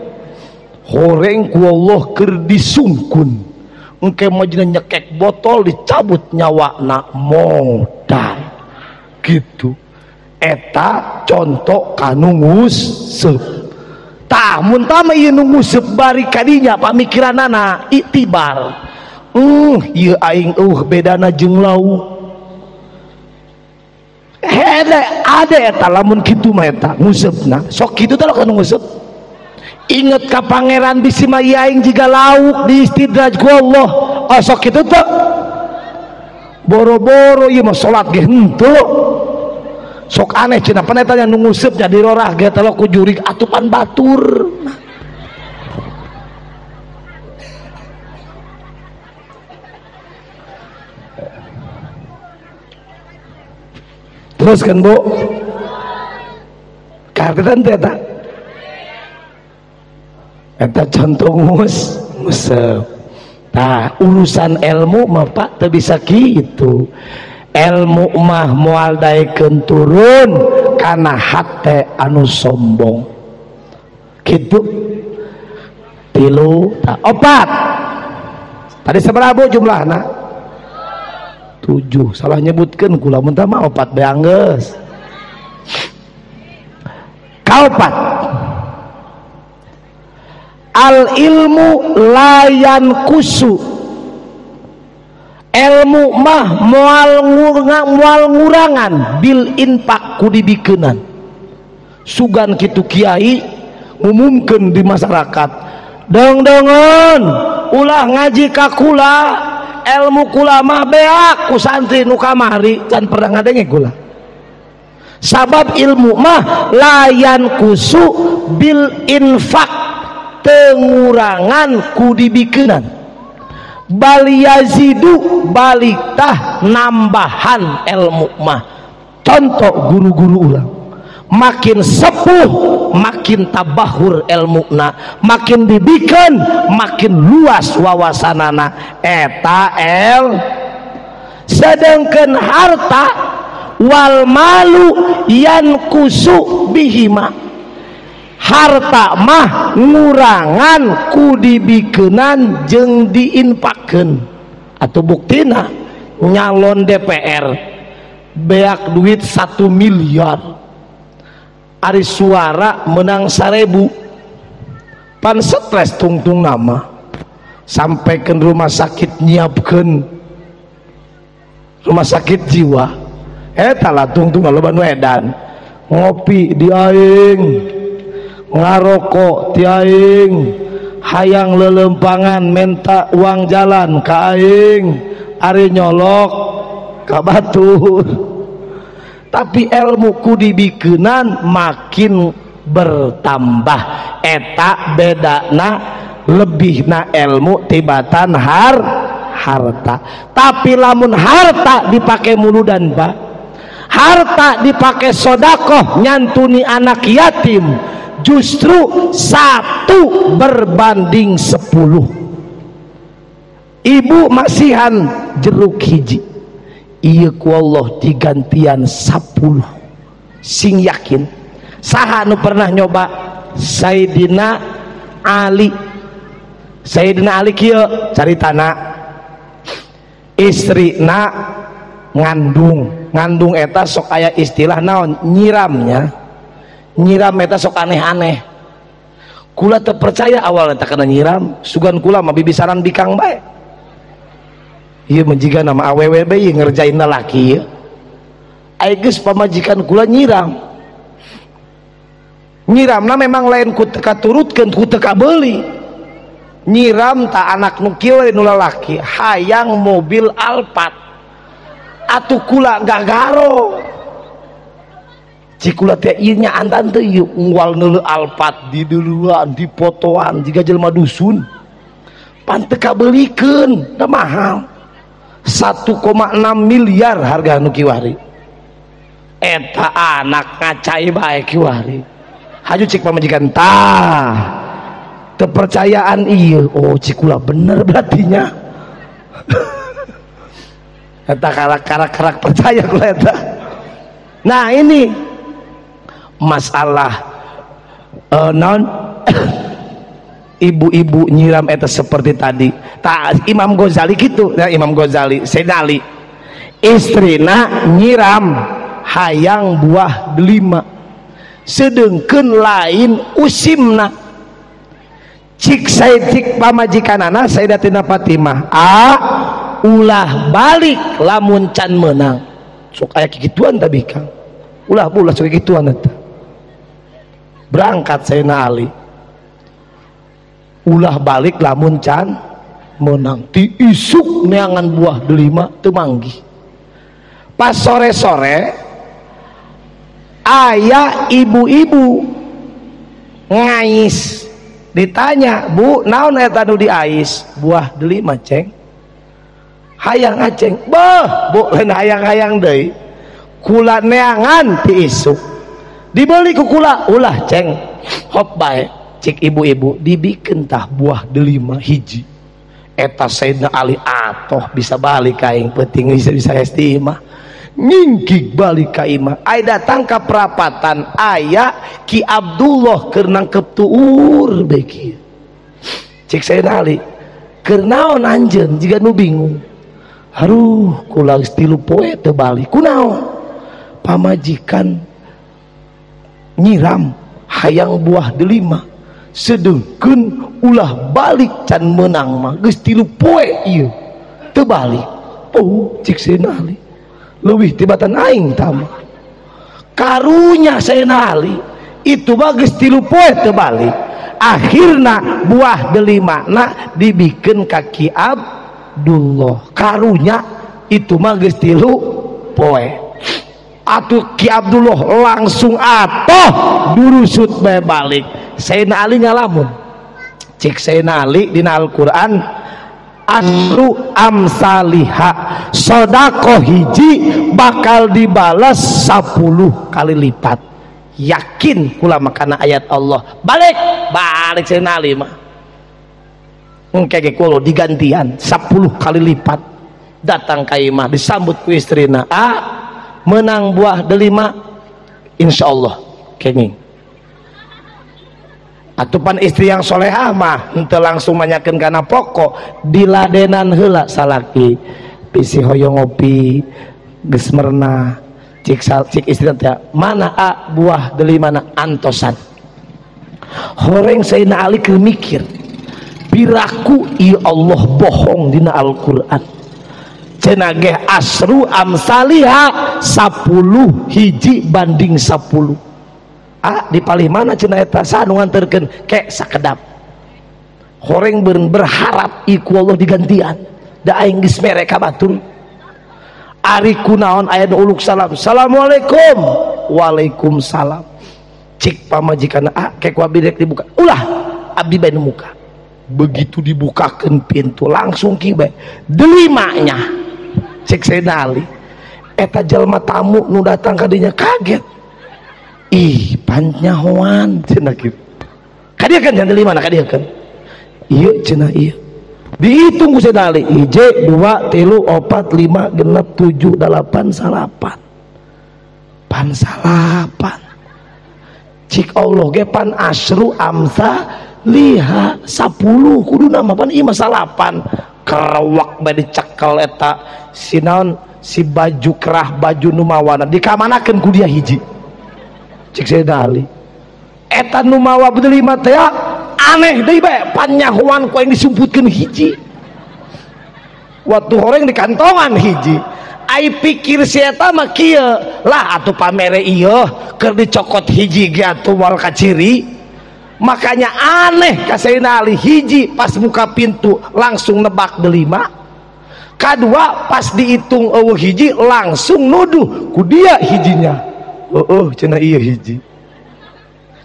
Horeng ku Allah keur disungkun engke mah dina nyekek botol dicabut nyawana modal gitu. Eta contoh kanu nguseup. Tah mun tah ieu nu nguseup bari kadinya pamikiranana itibar. Ieu aing bedana jeung lauk. Hede ade eta lamun kitu mah eta nguseupna. Sok kitu teh kanu nguseup. Inget ka pangeran bisi mah ieu aing jiga lauk diistidraj ku Allah. Oh sok kitu teh. Boro-boro ieu mah salat ge henteu. Sok aneh cenah panetanya nu nguseupnya dirorah ge teh ku jurig atupan batur. Terus kan bu kartetan teh eta eta contoh nguseup. Tah urusan ilmu mah Pak teu bisa kitu. Ilmu mah moal daekeun turun kana hate anu sombong kitu. Tilu tah opat tadi sabaraha bu jumlahna? 7. Salah nyebutkeun kula mun tah mah opat bae anggeus. Kaopat, al ilmu layan kusu. Ilmu mah moal ngurangan bil infak ku dibikeunan. Sugan kitu kiai ngumumkeun di masyarakat, dong-dongon ulah ngaji ka kula, ilmu kula mah beak ku santri nu kamari can pernah ngadenge kula. Sabab ilmu mah layan kusu bil infak, tengurangan ku dibikeunan. Bal yazidu balik tah nambahan ilmu mah. Contoh guru-guru urang makin sepuh makin tabahur ilmuna, makin dibikin makin luas wawasanana eta el. Sedangkan harta wal malu yankusu bihima, harta mah ngurangan ku dibikenan jeung diinpakeun. Atau buktina nyalon DPR beak duit 1 miliar, ari suara menang 1000, pan stres tungtung nama sampai ke rumah sakit nyiapkeun rumah sakit jiwa. Eta lah tungtung loba nu edan ngopi di aing, ngarokok ti aing, hayang lelempangan minta uang jalan ka aing, ari nyolok ka batur. Tapi ilmu ku dibikeunan makin bertambah. Eta bedana lebihna ilmu tibatan harta. Tapi lamun harta dipakai muludan Pak, harta dipakai sodakoh nyantuni anak yatim, justru 1 berbanding 10. Ibu masihan jeruk hiji, iya ku Allah digantian 10. Sing yakin saha nu pernah nyoba? Sayyidina Ali. Sayyidina Ali kieu caritana istrina ngandung, ngandung eta sok aya istilah naon nyiramnya, nyiram eta sok aneh-aneh. Kula teu percaya awalnya tak kena nyiram, sugan kula mah bibisaran bikang bae. Ieu menjiga nama awewe bae ngerjain lalaki ieu. Ai geus pamajikan kula nyiram. Nyiramna memang lain ku teu katurutkeun, ku teu kabeuli. Nyiram tak anak nu kieu nu lalaki hayang mobil Alphard. Atuh kula gagaro. Cikula teh ieu nya antan teh ieu unggal neuleuh Alphard di duluan di potoan jiga jelema dusun. Pan teu kabeulikeun, da mahal. 1,6 miliar harga nu kiwari. Eta anak ngacai bae kiwari. Haju cik pamajikan tah. Kepercayaan ieu, oh cikula bener berartinya. Eta karak-karak percaya kula eta. Nah ini masalah non ibu-ibu nyiram eta seperti tadi. Tak Imam Ghazali gitu, ya Imam Ghazali, Sayyidina Ali. Istrina nyiram hayang buah delima. Sedengkeun lain usimna. Cik cik pamajikanana Sayyidatina Fatimah, a ulah balik lamun can menang. Sok aya kikituan tapi Kang. Ulah ulah sok kikituan eta. Berangkat Sayyidina Ali. Ulah balik lamun can menang. Ti isuk neangan buah delima teu manggih. Pas sore-sore aya ibu-ibu ngais. Ditanya, "Bu, naon eta nu diais?" "Buah delima, Ceng." "Hayang aceng." "Beuh, Bu, lain hayang-hayang deui. Kula neangan ti isuk. Dibeli ku kula, ulah, Ceng." Hop bae, cik ibu-ibu dibikeun tah buah delima hiji. Eta Sayyidina Ali atoh bisa balik ka aing peuting bisa esti imah. Ngingkik balik ka imah. Ai datang ka perapatan aya Ki Abdullah keur nangkep tuur bae kieu. Cik Sayyidina Ali, "Keur naon anjeun jiga nu bingung?" "Aduh, kula geus 3 poe teu balik." "Kunaon?" "Pamajikan nyiram hayang buah delima, sedengkeun ulah balik can menang mah geus 3 poe ieu teu balik." Oh, cik Sayyidina Ali, leuwih tibatan aing tama. Karunya Sayyidina Ali itu mah geus 3 poe teu balik. Akhirna buah delima na dibikeun ka Ki Abdullah. Karunya itu mah geus 3 poe. Atuh Ki Abdullah langsung atoh durusut bae balik. Sayyidina Ali ngalamun. Cik Sayyidina Ali dina Al-Qur'an asru amsaliha, sedekah hiji bakal dibalas 10 kali lipat. Yakin kula makana ayat Allah. Balik, balik Sayyidina Ali mah. Engke ge kulo digantian 10 kali lipat. Datang ka imah disambut ku istrina. Ah, menang buah delima insyaallah kenging. Atupan istri yang solehah mah henteu langsung nanyakeun kana pokok, diladenan heula salaki. Bisi hoyong ngopi geus merenah. Cik cik istri teh, "Mana a buah delimana?" Antosan. Horeng Sayyidina Ali keur mikir, piraku ieu Allah bohong dina Al-Qur'an. Cenah ge asru amsaliha 10 hiji banding 10. Ah, di palih mana cenah eta saha nu nganterkeun? Ke sakedap. Horeng berharap iku Allah digantian. Da aing geus mere ka batur. Ari kunaon aya nu uluk salam. Assalamualaikum. Waalaikumsalam. Cik pamajikanna, ah ke ku abdi rek dibuka. Ulah, abdi bae nu muka. Begitu dibukakeun pintu langsung ki bae. Delimanya. Cik Sayyidina Ali. Eta jelema tamu nu datang ka dinya kaget. Ih, panyahoan cenah kitu. Ka dieu kan jangan delima ka dieu kan. Ieu cenah ieu. Dihitung ku Sayyidina Ali, hiji, 2, 3, 4, 5, 6, 7, 8, 9. Pan salapan. Cik Allah ge pan asru amsa Liha 10 kuduna mah pan ieu mah 8. Kerewak bae dicekel eta si naon si baju kerah baju nu mawana dikamanakeun ku dia hiji. Cik Sayyidina Ali. Eta nu mawa delima teh aneh deui bae panyahoan ku aing disumputkeun hiji. Waktu horeng di kantongan hiji. Ai pikir si eta mah kieu lah atuh pamere ieu keur dicokot hiji ge atuh moal kaciri. Makanya aneh ka Sayyidina Ali hiji pas buka pintu langsung nebak delima. Kadua pas dihitung eueuh hiji langsung nuduh ku dia hijinya. Heueuh cenah ieu hiji.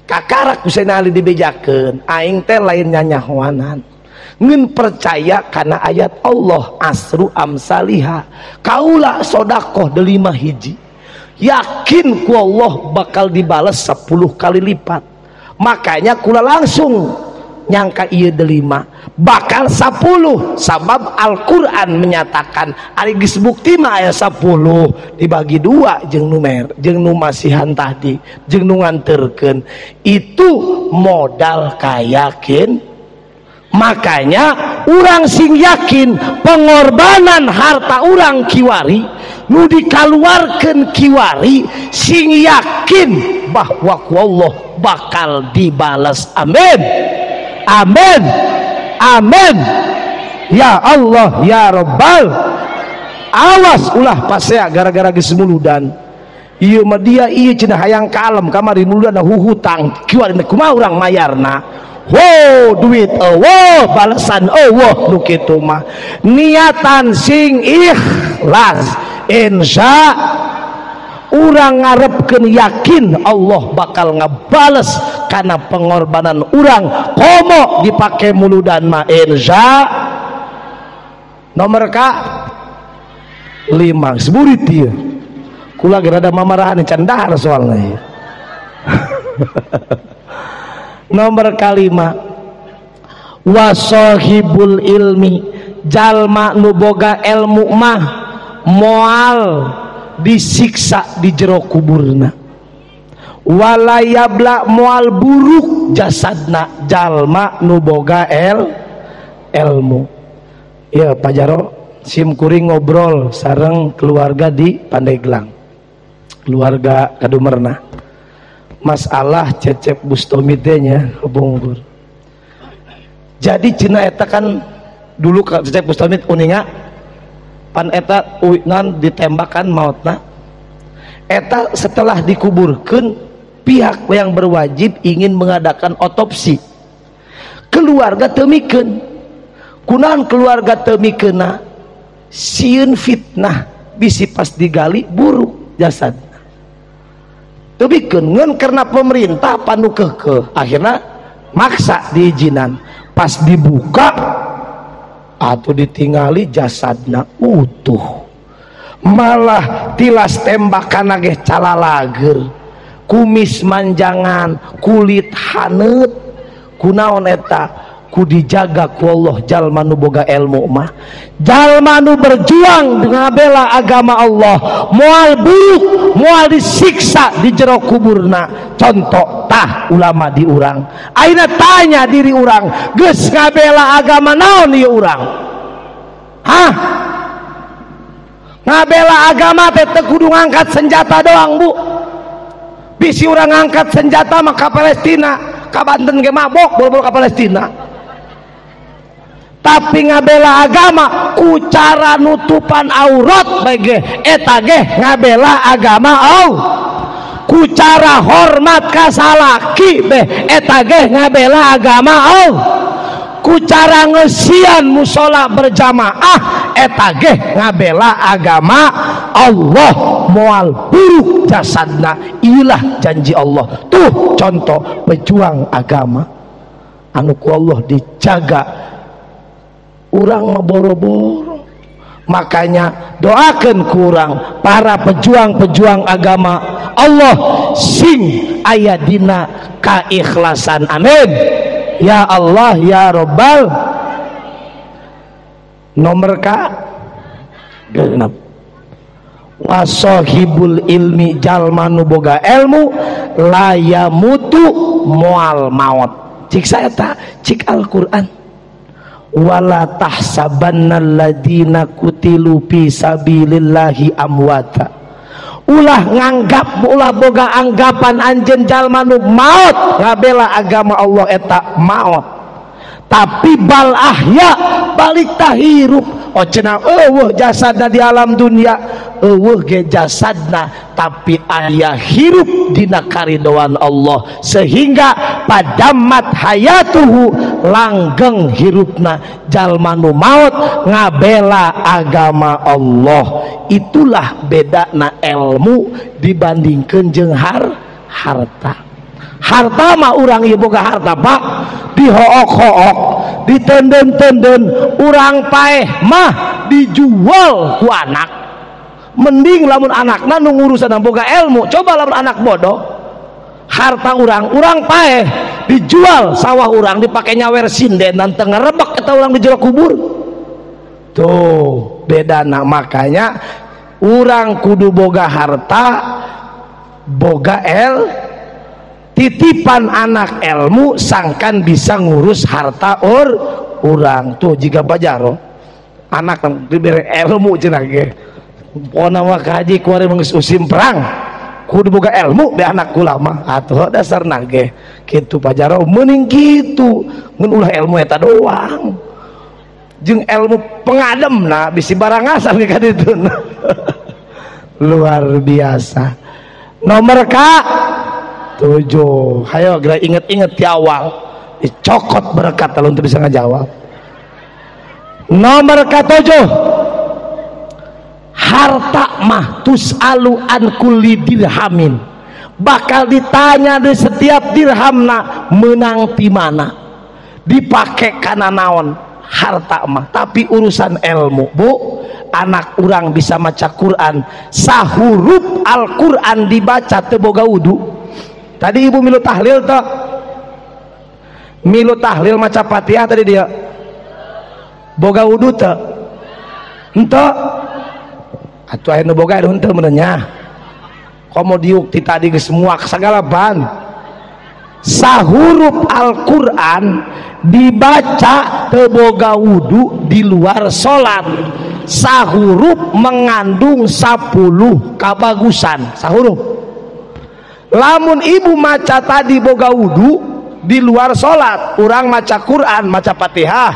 Kakarak ku Sayyidina Ali dibejakeun aing teh lain nyanyahoanan. Ngeun percaya kana ayat Allah asru amsaliha. Kaula sodakoh delima hiji. Yakin ku Allah bakal dibalas 10 kali lipat. Makanya kula langsung nyangka ieu delima bakal 10 sabab Al-Qur'an menyatakan ari geus bukti mah aya 10 dibagi 2 jeung numer jeung nu masihan tadi jeung nu nganterkeun itu modal kayakin. Makanya urang sing yakin pengorbanan harta urang kiwari nu dikaluarkeun kiwari sing yakin bahwa ku Allah bakal dibalas. Amin. Amin. Amin. Ya Allah ya Rabbal. Awas ulah pasea gara-gara geus muludan. Ieu mah dia ieu cenah hayang kalem kamari muludan hutang kiwari kumaha urang mayarna. Wow duit eueuh balasan eueuh nu kitu mah. Niatan sing ikhlas insya urang ngarepkeun yakin Allah bakal ngabales kana pengorbanan urang komo dipake muludan mah insya. Nomor ka 5 seburit ieu kula ge rada mamarahan can dahar soalna ieu. Nomor kalima wasohibul ilmi jalma nu boga ilmu mah moal disiksa di jero kuburna walayabla moal buruk jasadna jalma nu boga ilmu. Ya Pak Jaro sim kuring ngobrol sareng keluarga di Pandeglang, keluarga Kadumerna, masalah Cecep Bustomi teh nya Bungkur. Jadi cina eta kan dulu Cecep Bustomi uninga pan eta uinan ditembakan mautna eta setelah dikuburkan pihak yang berwajib ingin mengadakan otopsi keluarga temikeun kunaon keluarga temikeunna sieun fitnah bisi pas digali buruk jasad temikeun ngan karena pemerintah panu keukeuh akhirnya maksa diizinan pas dibuka atau ditingali jasadna utuh malah tilas tembakan ge calalager kumis manjangan kulit haneut kunaon eta ku dijaga ku Allah jalma nu boga ilmu mah jalma nu berjuang ngabela agama Allah moal buruk moal disiksa di jero kuburna. Contoh tah ulama di urang ayeuna tanya diri urang geus ngabela agama naon ieu urang? Hah? Ngabela agama teh teu kudu ngangkat senjata doang bu. Bisi urang ngangkat senjata mah ka Palestina, ka Banten ge mabok bol-bol ka Palestina. Tapi ngabela agama ku cara nutupan aurat bae ge eta ge ngabela agama Allah. Ku cara hormat ka salaki beh eta ge ngabela agama Allah. Ku cara ngeusian musala berjamaah eta ge ngabela agama Allah. Moal buruk jasadna, ilah janji Allah. Tuh contoh pejuang agama anu ku Allah dijaga. Urang mah boro-boro. Makanya doakan kurang para pejuang-pejuang agama Allah sing aya dina kaikhlasan. Amin ya Allah ya Rabbal. Nomor ka genep wasohibul ilmi jalma nu boga ilmu layamutu moal maot. Cik saya tak cik Al-Qur'an. Wala tahsabannal ladina qutilu fi sabilillahi amwata. Ulah nganggap, ulah boga anggapan anjeun jalma nu maot ngabela agama Allah eta maot. Tapi bal ahya balik tahirup. Oh cenah eueuh jasadna di alam dunia, eueuh ge jasadna tapi aya hirup dina karidoan Allah sehingga padamat hayatuhu langgeng hirupna jalma nu maot ngabela agama Allah. Itulah bedana ilmu dibandingkeun jeung harta. Harta mah urang ieu boga harta Pak, dihook-hook, ditenden-tenden, urang paeh mah dijual ku anak. Mending lamun anakna nu ngurusan boga ilmu, coba lamun anak bodoh, harta urang, urang paeh dijual sawah urang dipake nyawer sinden dan teu ngerebek eta urang di jero kubur. Tuh bedana, makanya urang kudu boga harta, boga titipan anak ilmu sangkan bisa ngurus harta urang. Tuh jika pajaro anak diberi ilmu cenah ge pokona mah kaji kuari geus usim perang kudu boga ilmu be anak kula mah atuh dasarna ge kitu pajaro meuning kitu ngan ulah ilmu eta doang jeung ilmu pengademna bisi barangasan ka ditu. Luar biasa. Nomor ka 7. Hayo geura inget-inget di awal dicokot berkat kalau untuk bisa ngejawab. Nomor ke-7, harta mah tus'alu an kulli dirhamin, bakal ditanya di setiap dirhamna menang ti mana, dipake kana naon harta mah. Tapi urusan ilmu bu, anak urang bisa maca Quran, sahurup Al-Quran dibaca teu boga wudu. Tadi ibu milu tahlil toh, milu tahlil maca Fatihah tadi dia boga wudu teu? Henteu. Atuh aya nu boga anu henteu meureun nya. Komo diuk ti tadi geus muak sagala ban. Sahurup Al-Qur'an dibaca teu boga wudu di luar salat. Sahurup mengandung 10 kabagusan. Sahurup. Lamun ibu maca tadi boga wudu di luar salat, urang maca Quran, maca Fatihah,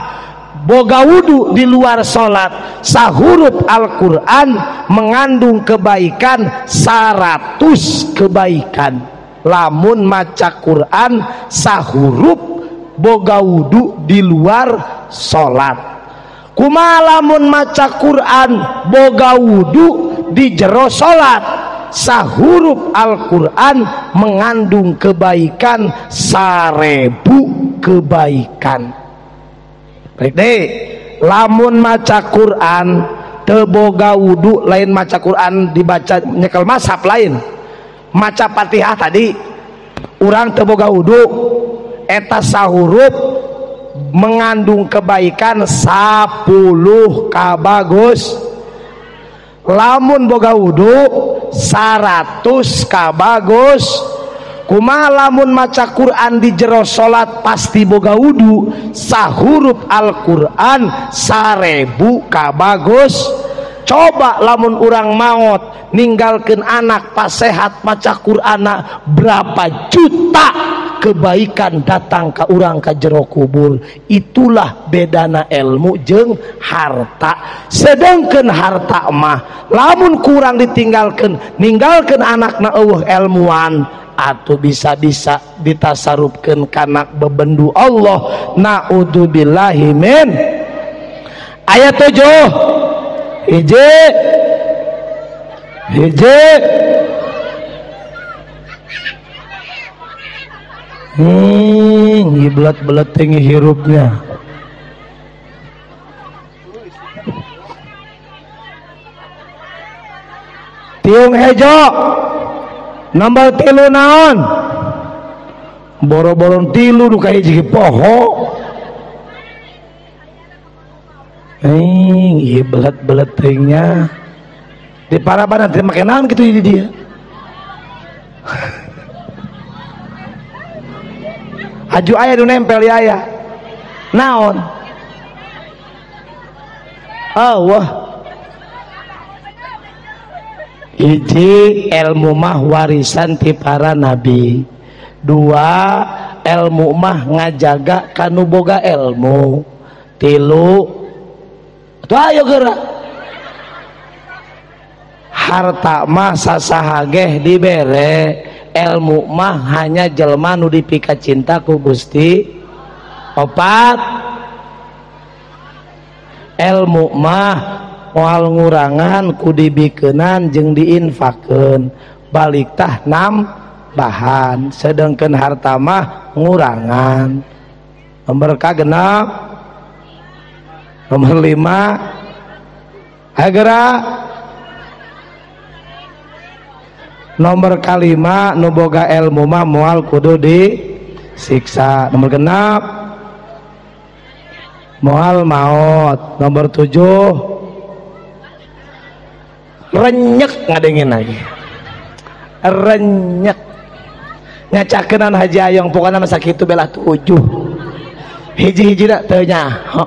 boga wudu di luar salat, sahurup Al-Quran mengandung kebaikan 100 kebaikan. Lamun maca Quran sahurup boga wudu di luar salat. Kumaha lamun maca Quran boga wudu di jero salat, sahurup Al-Quran mengandung kebaikan 1000 kebaikan. Baik deh, lamun maca Quran teu boga wudu, lain maca Quran dibaca nyekel mashab lain, maca Fatihah tadi urang teu boga wudu, eta sahurup mengandung kebaikan 10 kabagus. Lamun boga wudu 100 kabagus. Kumaha lamun maca Quran di jero salat pasti boga wudu, sahurup Al-Quran 1000 kabagus. Coba lamun urang maot ninggalkeun anak pas sehat maca Qur'ana, berapa juta kebaikan datang ke urang ka jero kubur. Itulah bedana ilmu jeung harta. Sedangkan harta mah lamun kurang ditinggalkeun, ninggalkeun anakna eueuh ilmuan, atau bisa-bisa ditasarupkeun kana bebendu Allah. Naudzubillahi min. Ayat 7. Hiji hiji ngiblat-belat tinggi hirupnya. Tiung hejo nambal tilu naon, boro-boron tilu nu kahiji poho. Iya belat-belat tingnya di parabanan terima kenalan gitu jadi dia. Haju aya nu nempel ya aya. Naon? Allah. Hiji ilmu mah warisan ti para nabi. Dua, ilmu mah ngajaga kanu boga ilmu. Tilu, tuh ayo gerak. Harta mah sasahageh dibere, ilmu mah hanya jelma nu dipika cinta ku Gusti. Opat, ilmu mah moal ngurangan ku dibikeunan jeung diinfakeun, balik tah nambahan, sedangkan harta mah ngurangan. Nomor kagenep, nomor 5, ayo gerak. Nomor kalima, nu boga ilmu mah moal kudu disiksa. Nomor genep, moal maot. Nomor 7, renyek ngadengin lagi, renyek nyacakenan Haji Ayong pokoknya masa kitu belah 7 hiji-hiji dah teu nyaho.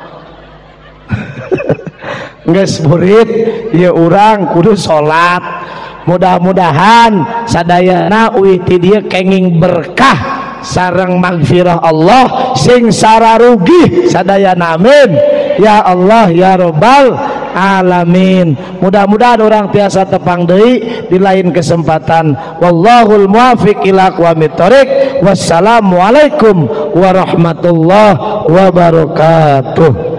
Geus murid ieu urang kudu salat. Mudah-mudahan sadayana uih ti dieu kenging berkah sareng magfirah Allah sing sararugi sadayana, amin ya Allah ya Robbal alamin. Mudah-mudahan orang tiasa tepang deui di lain kesempatan. Wallahul muwafiq ila aqwamit thoriq. Wassalamualaikum warahmatullahi wabarakatuh.